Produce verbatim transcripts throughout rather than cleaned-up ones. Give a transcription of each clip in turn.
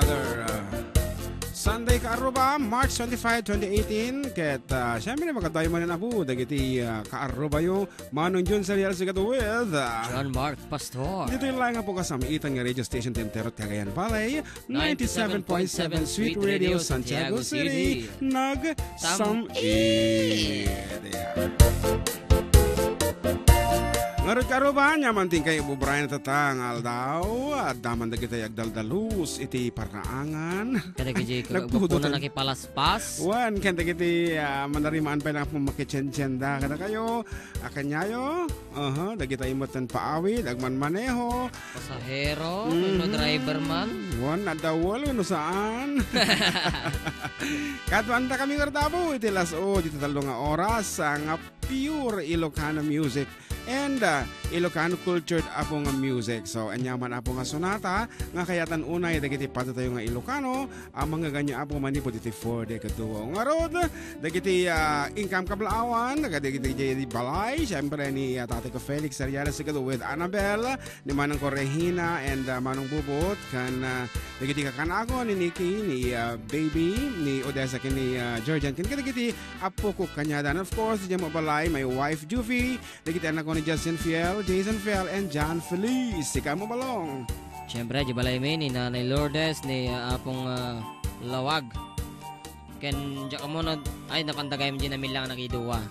Sir, uh, Sunday, Kaaruba, March twenty-five, twenty eighteen. Ket, uh, siyempre, magkadayumanen, Apo, dagiti, uh, Kaarubayo, Manong Jun Serial Sigado with, uh, John Mark Pastor. Ditoy lang nga po kasamitan nga radio station ti entero ti Cagayan Valley, ninety-seven point seven Sweet Radio, Santiago City. Nagsamit. Ngarud, Kaaruba, ania man ti kaibubrayan tatta nga aldaw, adda man dagiti agdaldalus iti paraangan. Kadagiti Nagpudo bukuna tan- nakipalaspas. Wen, ken dagiti, ah, manarimaan pay lang makitiendienda kadakayo. A kaniayo, aha, dagiti met ti paawid, agmanmaneho. Pasahero, Mm. wenno driver man. Wen, adda walo no saan. Kaduanta kami ngarud, Apo, iti las-o, iti tallo nga oras, ah, nga pure Ilocano music and, ah, Ilocano cultured, Apo, nga music. So, ania man, Apo, nga sonata nga kayatan unay dagiti padatayo nga Ilocano, a manggaganyo, Apo, manipud iti four day ket duo. Ngarud, dagiti, ah, inkam kablaawan, dagiti, dagiti balay, siyempre ni, ah, tatay ko Felix Ariana Sigado with Annabel, ni Manong ko Regina and, ah, Manong Bubot, ken, ah, dagiti kakanako ni Nikki, ni, ah, Baby, ni Odessa, ken ni, ah, Georgian, ken kadagiti appo ko kaniada. And of course, diay balay, my wife, Juvie, dagiti anakko ni Justin Fiel, Jason Fiel, and John Feliz. Sika mo, Balong. Siyempre, diay balaymi ni Nanay Lourdes, ni, ah, Apong, ah, Lawag. Ken diak ammo na, ay, napantagayam diay namillang a nagidua.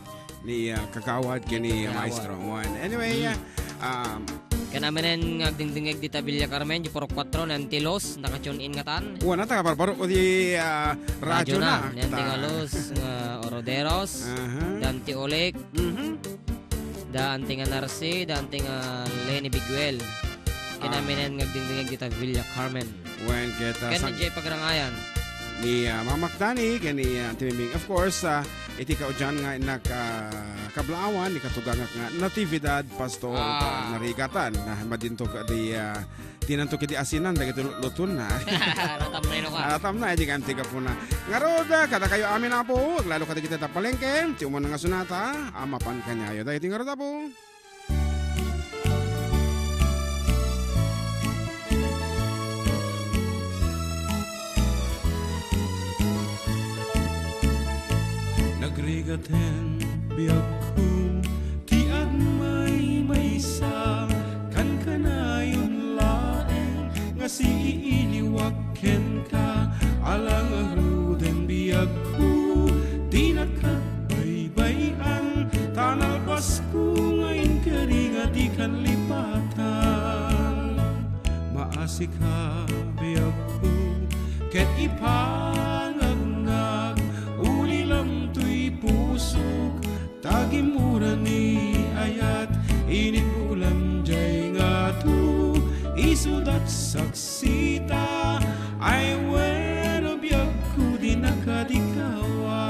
Ni, ah, Kagawad ken ni Kagawad. Maestro. Wen. Anyway, Mm. ah, um, Ken aminen nga agdingdingngeg dita Villa Carmen, diay Purok Kuatro, ni Auntie Luz, naka-tune in ngatan. Wen, ata, barbaro ko di, ah, radyo Radyo na. na. Ni Auntie Ta- nga Luz, nga Oroderos, Aha. da Auntie Olik, Mhm. da Auntie nga Narci, da Auntie nga Leni Biguel. Ken Ah. aminen nga agdingdingngeg dita Villa Carmen. Wen, ket, ah, Ken san- diay pagrangayan. Ni, ah, Mama Dani, ken ni, ah, Auntie Miming. Of course, ah, iti kaudian nga innak, ah, kablaawan, ni katugangak nga Natividad Pastor, Ah. ah, Narigatan. Na madinto ka di, ah, dinanto kiti asinan, dagiti lutluton na. Aratam na ino ka. Aratam na, iti kanti ka po na. Ngarud, ah, kadakayo amin, Apo, aglalo kadagiti tapalengke, ti umuna nga sonata, a mapan kaniayo. Dagiti ngarud, Apo. Nagrigaten biagko ti agmaymaysa, kankanayon laeng nga siiliwak kenka, ala ngaruden biagko, dinak agbaybay-an, ta nalpasko nga inkari nga dikan lipatan. Maasika biagko, ket ipangagnak, ulilam toy pusok, ta gimmura ni ayat, inigulam jay ngato, isudat saksita, ay wen a biagko dinak a dikawa.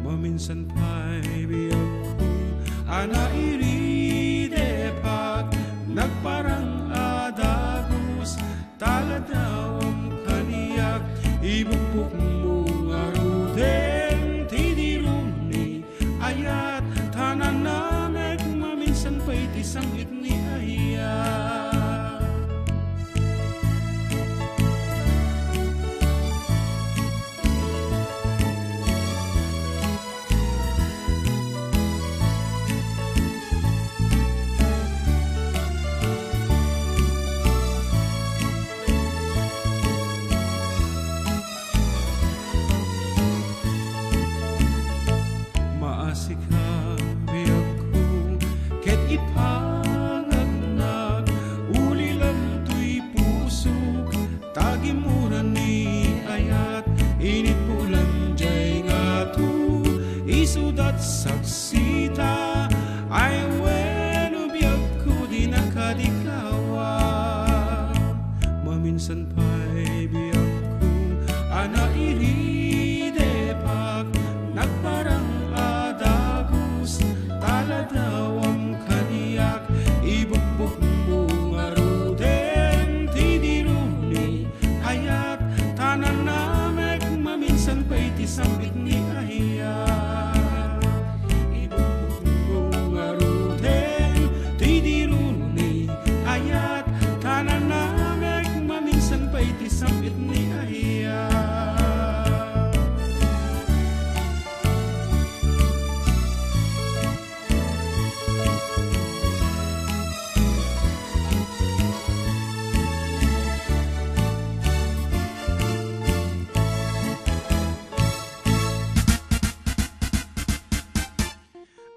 Maminsan pay biagko, a nairidepak, nagparang a dagus, taladawam kaniak, ibukbukmo ngaruden ti dirom ni ayat, ta nanamek maminsan pay ti sangit ni ayat. Maasika biagko, ket ipa-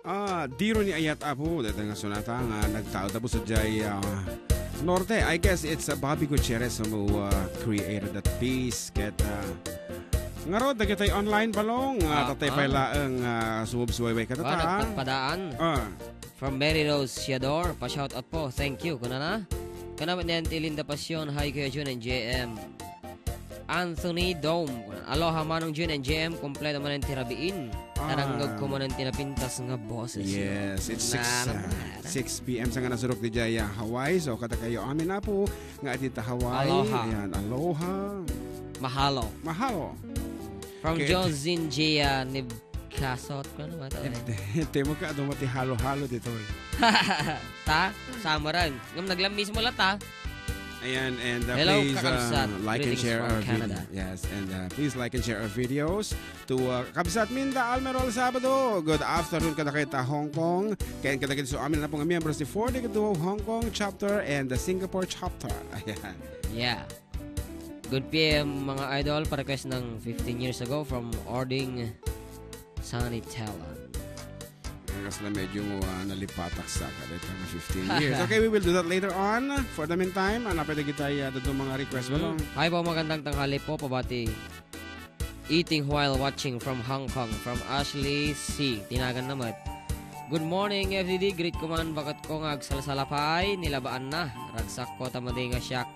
Ah, diro ni ayat, Apo, dayta nga sonata nga nagtaud, Apo, sadiay, ah, Norte. I guess it's, ah, Bobby Gutierrez who, ah, created that piece. Ket, ah, ngarud, dagitoy online, Balong, ah, Ah, tatay pay ah. laeng, ah, sumubsubaybay kadata. Wa, nagpadpadaan. Ah. From Mary Rose Siador, pa-shoutout po. Thank you, kunana. Kana met ni Auntie Linda Passion, hi, Kuya Jun and J M. Anthony Dome. Aloha, Manong Jun and J M, kompleto manen ti rabiin. Ah. Narangngeg ko manen ti napintas nga boses. Yes, it's six, Na, ah, na, na. six P M sa nga nasurok diay, ah, Hawaii. So, kadakayo amin, Apo, nga adda Hawaii. Aloha. Ayan, aloha. Mahalo. Mahalo. From Okay. Josin Gia Nibcasot. Ano ba ito, eh? Ente, ente mo ka, adu mo ti halo-halo dito, eh. Ta? Summer, eh. Ngem naglam mismo la ta. Ayan, and, uh, Hello, please, uh, Kakabsat. Like and Greetings share from our video. Canada. Yes, and, uh, please like and share our videos to, uh, Kabsat Minda Almerol Sabado. Good afternoon kadakita Hong Kong. Ken kadakita so amin na pong miyembro ti Four Decade Duo Hong Kong chapter and the Singapore chapter. Ayan. Yeah. Good P M, mga idol. Pa-request ng fifteen years ago from Ording Sunny Telan. Ang kasla medyo, ah, nalipatak sa kadit nga fifteen years. Okay, we will do that later on. For the meantime, ah, napay dagiti, ah, dadduma nga request, Mm. Balong. Hi po, magandang tanghali po, pabati. Eating while watching from Hong Kong, from Ashley C. Tinagan na met. Good morning, F D D. Greet ko man, baket ko nga agsalsalapay, nilabaan na. Ragsak ko, ta madi nga siak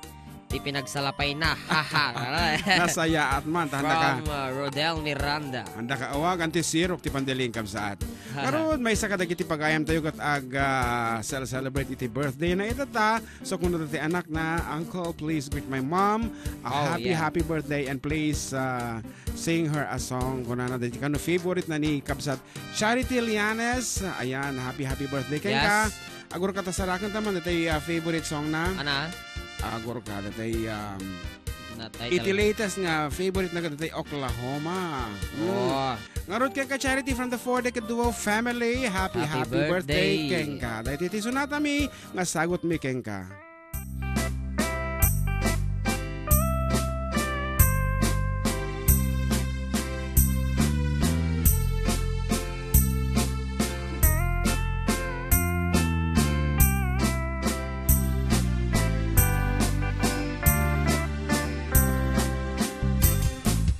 ti pinagsalapay na. Haha. Nasayaat man, ta handa ka. From, uh, Rodel Miranda. Handa ka awagan ti sirok ti pandelingkam saat. Ngarud, maysa kadagiti pagayam tayo ket ag, ah, cel-, celebrate iti birthday na ita ta. So, kung dati anak na, "Uncle, please greet my mom. A Oh, happy, yeah. happy birthday and please, uh, sing her a song." Kunana, dati kano favorite na ni Kabsat Charity Lianes. Ayan, happy, happy birthday kenka. Yes. Agur ka ta saraken ta man, dati, uh, favorite song na. Ana? Agur ka, dati, um, Na title. Iti latest nga favorite na dati Oklahoma. Mm. Oh. Ngarud kenka Charity from the Four Decade Duo family. Happy, Happy happy birthday birthday. kenka. Dati ti sonata mi nga sagot mi kenka.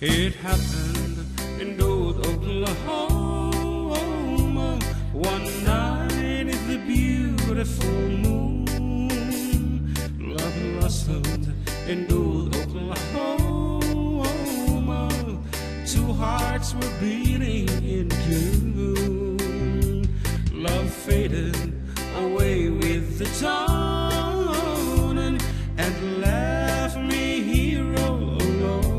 It happened in Duluth, Oklahoma. One night in the beautiful moon, love blossomed in Duluth, Oklahoma. Two hearts were beating in tune. Love faded away with the dawn and, and left me here all alone.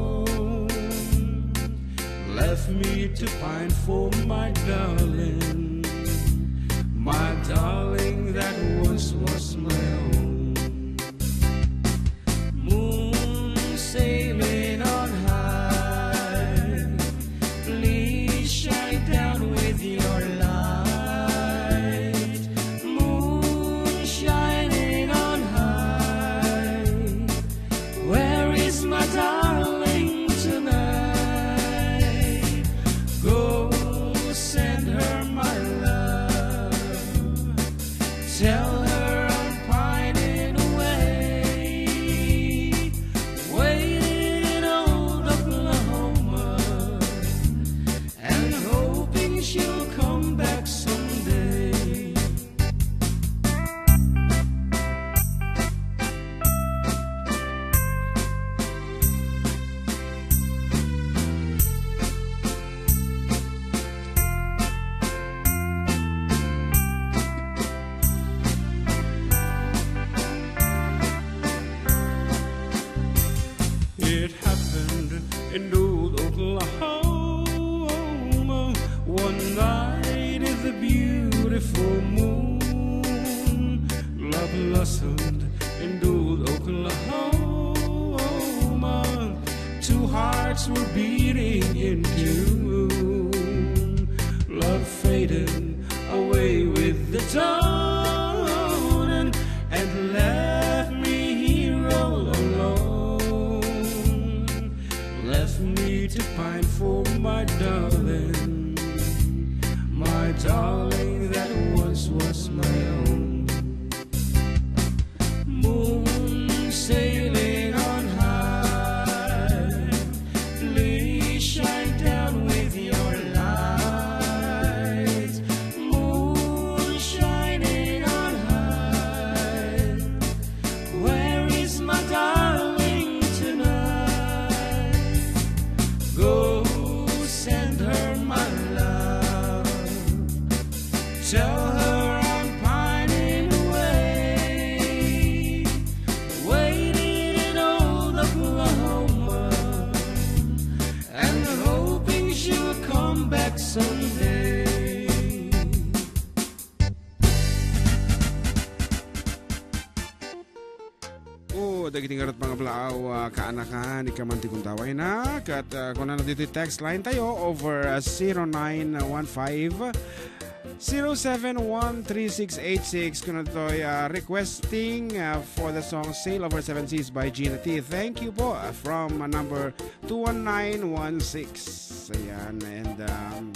Left me to pine for my darling, my darling that once was my own. Moon sailing on high, please shine down with your light. Moon shining on high, where is my darling tonight? Go send her my love. Tell her I'm pining away, waiting in old Oklahoma, and hoping she'll come back someday. It happened in Duluth, Oklahoma, one night in the beautiful moon. Love blossomed in Duluth, Oklahoma. Two hearts were beating in tune. Love faded away with the dawn and, and left me here all alone. Left me to pine for my darling, my darling Dagiti ngarud pangablaaw, ah, kaanakan, ikaman ti gundawayna. Kat, ah, kunana ditoy text line tayo over, ah, zero nine one five, zero seven one three six eight six. Kunana ditoy, ah, requesting, ah, for the song Sail Over Seven Seas by Gina T. Thank you po, ah, from, ah, number two one nine one six. Ayan, and, um,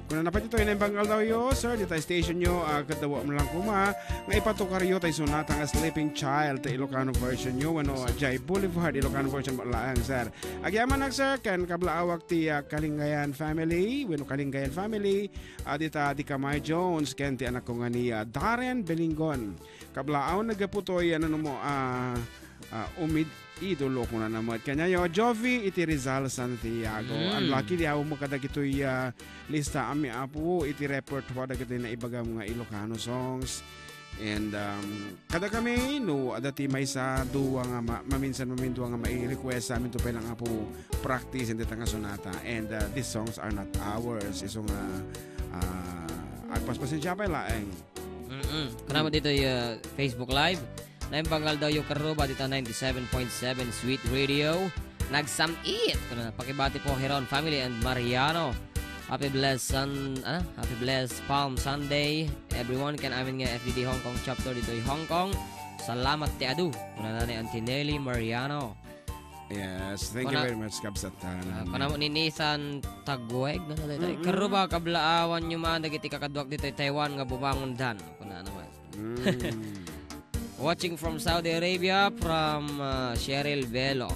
Kuna na pay ditoy naimbag nga aldawyo, sir, dita station yo, ah, ket dawa man lang koma, nga ipatukaryo tay sonata nga Sleeping Child, tay Ilocano version yo, wenno, ah, Jai Boulevard, Ilocano version met laeng, sir. Agyamanak, sir, ken kablaawak ti, ah, Kalingayan family, wenno Kalingayan family, ah, dita di Kamay Jones, ken ti anakko nga ni, ah, Darren Belingon. Kablaaw, naggapu toy, ano mo, ah, ah, umid-, idolo, kunana met. Kaniayo, Jovi iti Rizal, Santiago. Mm. Unlucky, di ako makadagitoy, ah, lista, ami, Apo, iti repertoire dagiti naibagam nga Ilocano songs. And, um, kada kami, no, adda ti maysa, dua nga ma-, maminsan, mamindua nga mai-request sa amin, to pay lang, Apo, practice, and dita nga sonata. And, uh, these songs are not ours. Isu nga, ah, agpaspasensya pay laeng. Mm-mm. Kunana ditoy, uh, Facebook Live. Naimbag nga aldawyo, karuba, dita ninety-seven point seven Sweet Radio. Nagsam-it! Kunana, pakibati po, Heron family and Mariano. Happy blessed Sun-, ah, happy blessed Palm Sunday, everyone. Ken amin nga F D D Hong Kong chapter ditoy Hong Kong. Salamat ti adu. Kunana ni Auntie Nelly Mariano. Yes, thank you Kuna-, very much, Kabsat. Ah, kunana ni Nissan Tagueg, no, daytoy. Mm-mm. Karuba, kablaawan yo man dagiti kakaduak ditoy Taiwan nga bumangondan. Kunana man. Mm. Watching from Saudi Arabia, from, uh, Cheryl Velo.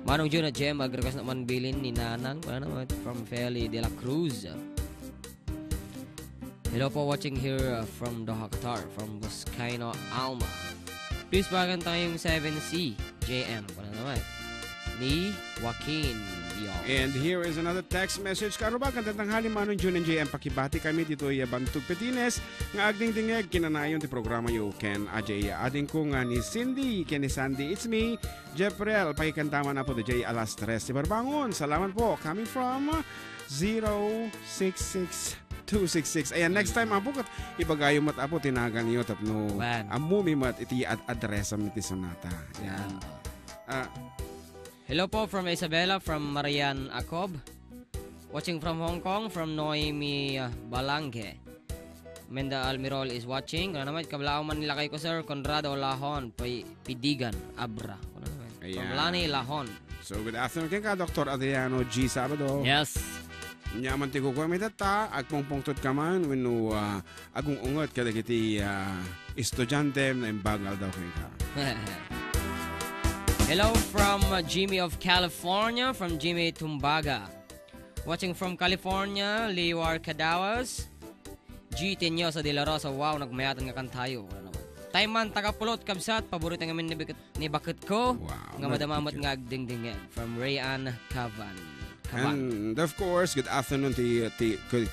Manong Jun a Jem, ag-request na man bilin ni Nanang. Kunana man, from Feli de la Cruz. Hello po, watching here, uh, from Doha, Qatar, from Buscaino, Alma. Please, bagan tayong seven C, J M. Kunana man. Ni Joaquin Yos. And here is another text message. Karuba, kanta tanghali, Manong Jun and J M. Pakibati kami ditoy, uh, Bantog, Petines, nga agdingdingeg kinanayon ti programa yo ken Ajay. Adingko nga ni Cindy, ken ni Sandy. It's me, Jeprel. Pakikanta man, Apo, D J alas tres ti barbangon. Salamat po. Coming from, uh, zero six six two six six. Ayan, next time, Apo, ket ibagayo met, Apo, ti naganyo tapno ammomi met iti ad-, addressam iti sonata. Ayan. Ah. Hello po from Isabela, from Marian Acob. Watching from Hong Kong, from Noemi, uh, Balange. Menda Almirol is watching. Kunana man, kablaaw man ni lakayko, Sir Conrado Lahon, Pi-, Pidigan, Abra. Kunana man. From Lani Lahon. So, good afternoon kenka, Doctor Adriano G Sabado. Yes. Ania man ti kukuam itatta, agpungpungtod ka man, wenno, ah, agung-unget kadagiti, ah, estudiantem, naimbag nga aldaw kenka. Hello from, uh, Jimmy of California, from Jimmy Tumbaga. Watching from California, Liwar Cadawas. G Tenyosa de la Rosa, wow, nagmayatan nga kantayo. Wala naman. Time man, taga Pulot, kabsat, paborito ngamin ni Bakit, ni Bakit ko, wow, nga madama met nga agdingdingeg. From Rayan Cavan. Cavan. And of course, good afternoon ti, ti, good,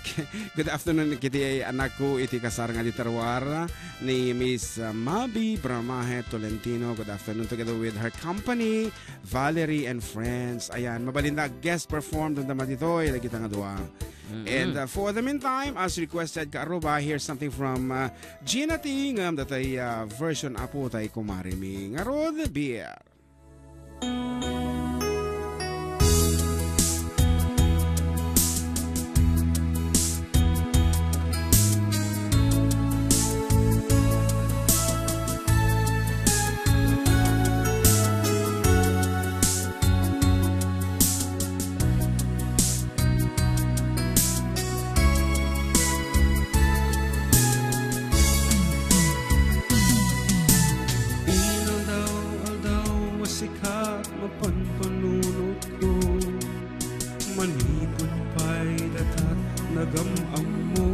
good afternoon kiti anakko iti kasar nga di Taruar ni Miss, uh, Mabi Bramahe Tolentino. Good afternoon together with her company, Valerie and friends. Ayan, mabalinda guest perform dun dama ditoy, dagita nga dua. Mm-mm. And, uh, for the meantime, as requested, Kaaruba, here's something from, uh, Gina T, ngem datay, uh, version apo tay kumare mi. Ngarud, beer. Inaldaw-aldaw a sika mapanpanunotko, manipud pay datat nagam-ammo.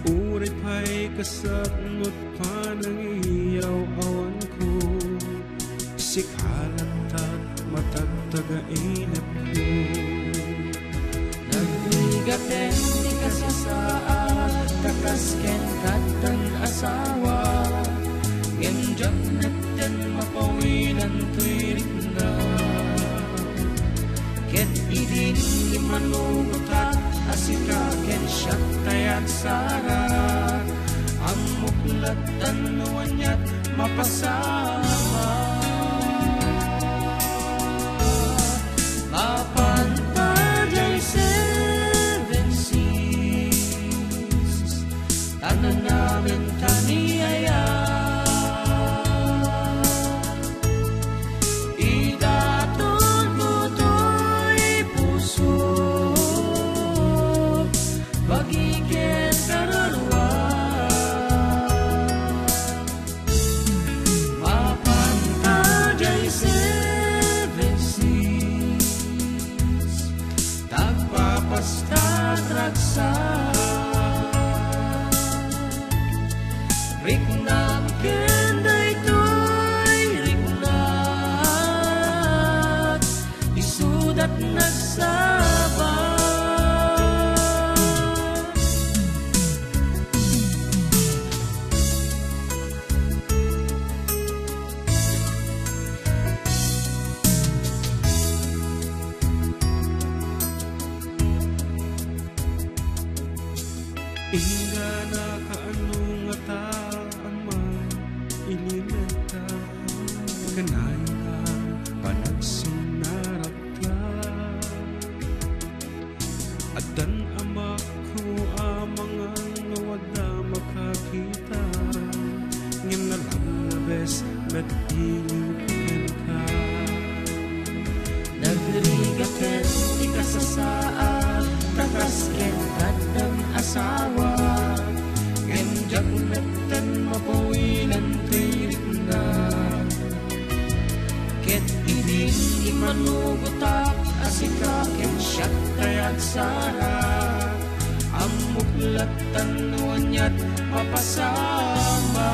Uray pay kasat met panangiyaw-awanko, sika latta matagtagainepko. Nagrigaten ti kasasaad, ta kas ken kattan asawa, ngem diak metten mapawilan toy rikna. Ket idin immanugotak a sika ken siak tay agsara, ammok lattan no aniat Pasama, mapan ta jay Seven Seas, ta nanamen ta ni aya. Idatonko toy puso, bagi ken kararua. Mapan ta jay Seven Seas, tagpapasta, ragsakak. Riknam ken daytoy riknak, isudat nagsaba. Inggana kaano ngata a mailimenka, kanayna panagsunnarapka. Addan a makko a mangan no adda makakita, ngem nalabnabes met iliwko kenka. Nagrigat ken ikasasaad, ta kas ken addan asawa, ngem diak metten mapawilen ti riknak. Ket idin immanugotak a sika ken siak tay agsara, ammok lattan no aniat mapasama.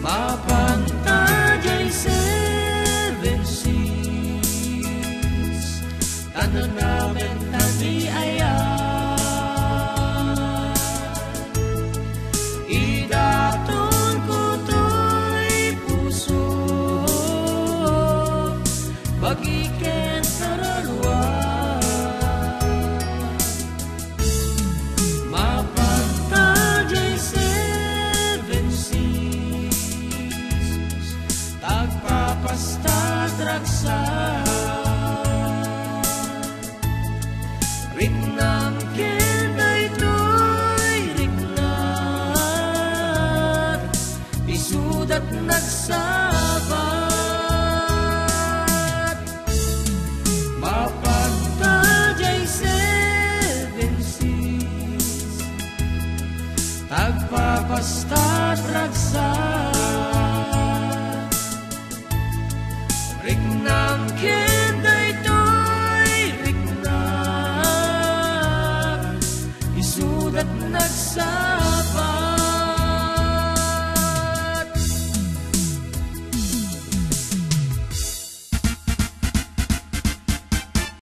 Mapan ta jay Seven Seas, ta nanamen ta ni aya. Idatonko toy puso, bagi ken kararua. Mapan ta jay Seven Seas, tagpapasta, ragsakak. Riknam ken daytoy riknak, isudat nagsabat. Mapan ta jay Seven Seas, tagpapasta, ragsakak. Riknam ken daytoy riknak, isudat nagsabat.